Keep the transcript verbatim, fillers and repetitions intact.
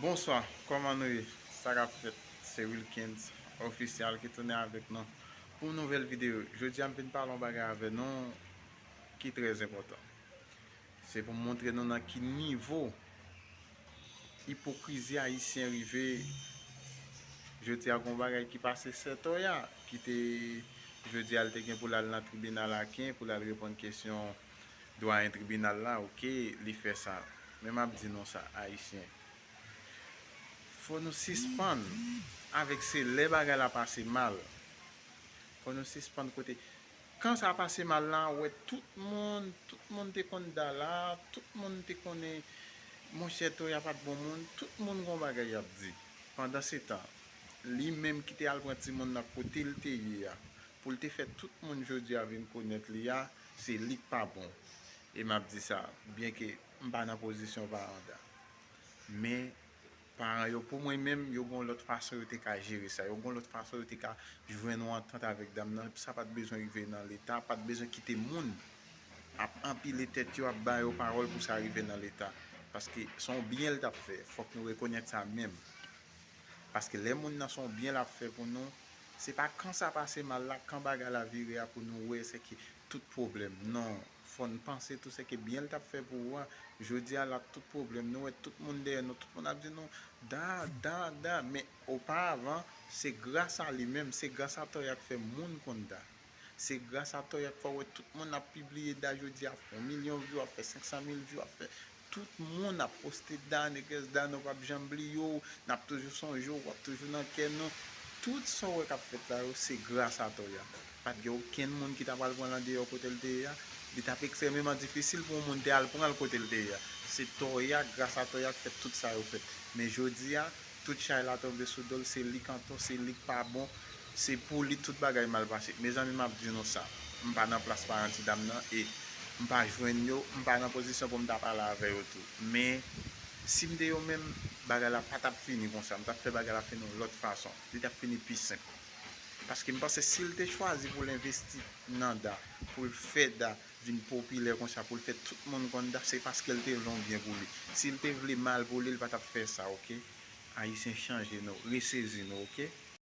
Bonswa, kòman nou ye? Sa k ap fèt? Se Wilkens Ofisyal ki tounen avèk nou pou yon nouvèl videyo. Jodi a, m vin pale yon bagay avè nou ki trè enpòtan. Se pou m montre nou nan ki nivo ipokrizi ayisyen rive. Jodi a, gen yon bagay ki pase Sètoya, ki te, jodi a, l te gen pou l al nan tribinal Aken, pou l al reponn kesyon dwayen tribinal la, oke, li fè sa. Men m ap di nou sa, ayisyen. Fò nou sispann avèk se lè bagay la pase mal. Fò nou sispann kote. Kan sa pase mal la, ou wè tout moun, tout moun te konn Dala, tout moun te konnen monchè Toya pa t bon moun, tout moun gon bagay y ap di. Pandan se tan, li menm ki te al pran timoun nan kote l te ye a, pou l te fè tout moun jodi a vin konèt li a, se li k pa bon. E m ap di sa, byenke m pa nan pozisyon paran Da. Men, paran yo, pou mwen menm, yo gon lòt fason yo te ka jere sa. Yo gon lòt fason yo te ka jwenn yon antant avèk dam nan. Sa pa t bezwen rive nan leta, pa t bezwen kite moun ap anpile tèt yo, ap ba yo pawòl pou sa rive nan leta. Paske se yon byen l t ap fè. Fòk nou rekonèt sa menm. Paske lè moun nan se yon byen l ap fè pou nou, se pa kan sa pase mal la, kan bagay la vire a pou nou wè se ki tout pwoblèm. Non, fò n panse tou se ki byen l t ap fè pou ou a. Jodi a la, tout pwoblèm, nou wè tout moun dèyè nou, tout moun ap di nou, Da, Da, Da. Men oparavan, se gras a li menm, se gras a Toya k fè moun konn Da. Se gras a Toya k fè w wè tout moun ap pibliye Da jodi a, ap fè yon milyon view, ap fè senk san mil view, ap fè tout moun ap poste Da, nègès Da, nou p ap janm bliye w, n ap toujou sonje w, w ap toujou nan kè nou. Tout sa w wè k ap fèt la yo, se gras a Toya. Pa t gen okenn moun ki ta pral pran l andeyò kote l te ye a. Li t ap ekstrèmeman difisil pou yon moun te al pran l kote l te ye a. Se Toya, gras a Toya k fè tout sa yo fèt. Men jodi a, tout chay la tonbe sou do l, se li k antò, se li k pa bon, se pou li tout bagay mal pase. Mezanmi, m ap di nou sa, m pa nan plas paran ti dam nan e m pa jwenn yo, m pa nan pozisyon pou m ta pale avè yo tou. Men, si m te yo menm, bagay la pa t ap fini konsa, m t ap fè bagay la fini yon lòt fason. Li t ap fini pi senp. Paske m panse si l te chwazi pou l envesti nan Da, pou l fè Da vin popilè konsa, pou l fè tout moun konn Da, se paske l te vle yon byen pou li. Si l te vle mal pou li, l pa t ap fè sa, oke? Ayisyen, chanje nou, resezi nou, oke?